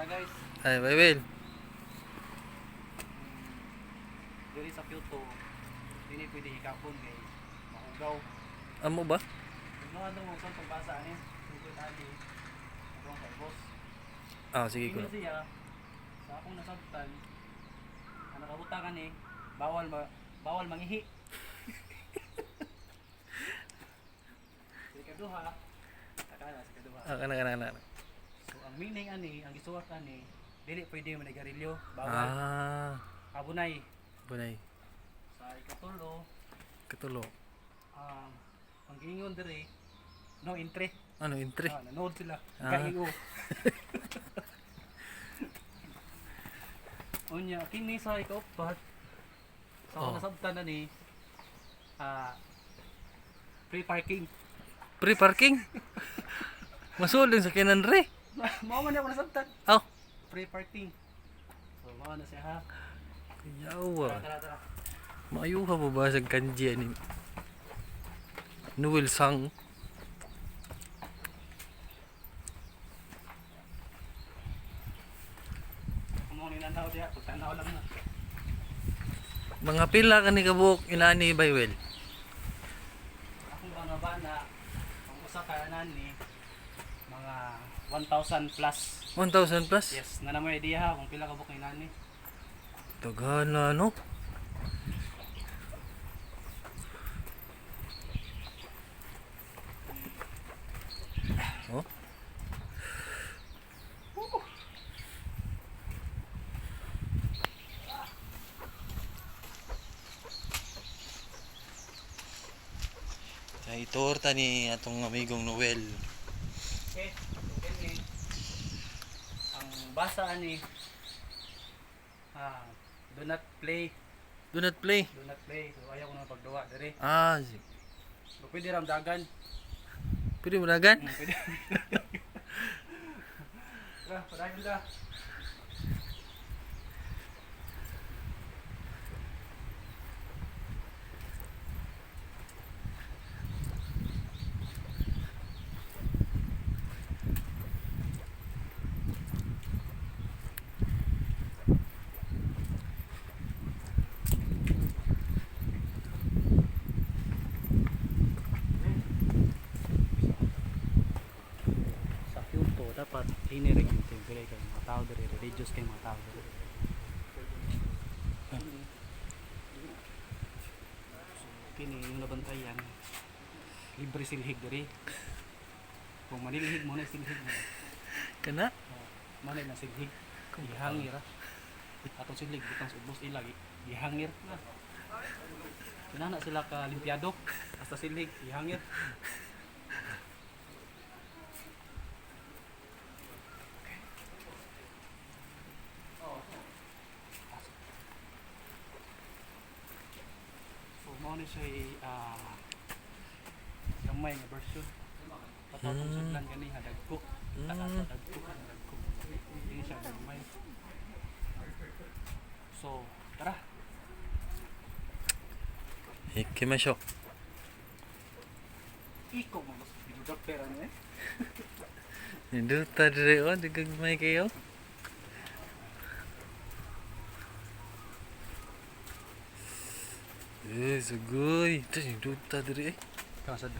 Tara, guys. Ay, bye, Will. Diri sa Kyoto, dili pwede hikapon kay mahugaw. Amo ba? Ano ano mo sa pagbasa ani? Sugod ani. Atong kay boss. Ah, sige ko. Kini siya sa akong nasabtan, ang nakabutangan ni bawal mangihi. Sa ikaduha, takala sa ikaduha. Ah, kana kana kana. So ang meaning ani, ang gisuwat ani, dili pwede manigarilyo, bawal. Ah, Abunay. bunay. Sa ikatulo, Katulo. Ang giingon diri, no entry. Ano, entry? Ah, nanood sila. Ah. Kaigo. Unya, kini sa ikaupat, sa Oh. oh. Nasabtan na ni, free parking. Free parking? Masulong sa kinan re. Mao man ako nasabtan. Aw. Free parking. So, mao na siya ha. Kuyawa. Tara, tara, tara. Maayuha pa ba sa kanji ani? Noel Sang. Kung mo ninanaw diha, pagtanaw lang na. Mga pila kani kabuok inani by Will? Akong mga bana, ang usa ka nani, mga 1,000 plus. 1,000 plus? Yes, na mo idea ha kung pila ka buok ni nani. Daghan na no? Oh. Ay, torta ni atong amigong Noel. Okay, so kini ang basa ani, do not play, Do not play. do not play. So ayaw ko na pagduwa diri. Ah, So pwede ram dagan. pwede mo dagan? Pwede. Tara, padayon da. Sa Kyoto dapat hini ra gyud siyempre kay mga tao diri, religious kay mga tao diri. So kini yung nabantayan, libre silhig diri. Kung manilhig mo na silhig mo. Kana? Mo na na silhig. Gihangir ra. Atong silhig butang sa ubos ila gihangir na. Kinana sila ka limpiado hasta silhig gihangir. So mao ni siya gamay nga version. Patotong sudlan kani ha dagko. Taas sa dagko, dagko. Ini siya gamay. So, tara. Ikimasho. Iko mo mas video pera ni eh. Nindota dire oh, dagagmay kayo. Eh, sugoy. Ito nindota dire eh. Kasad.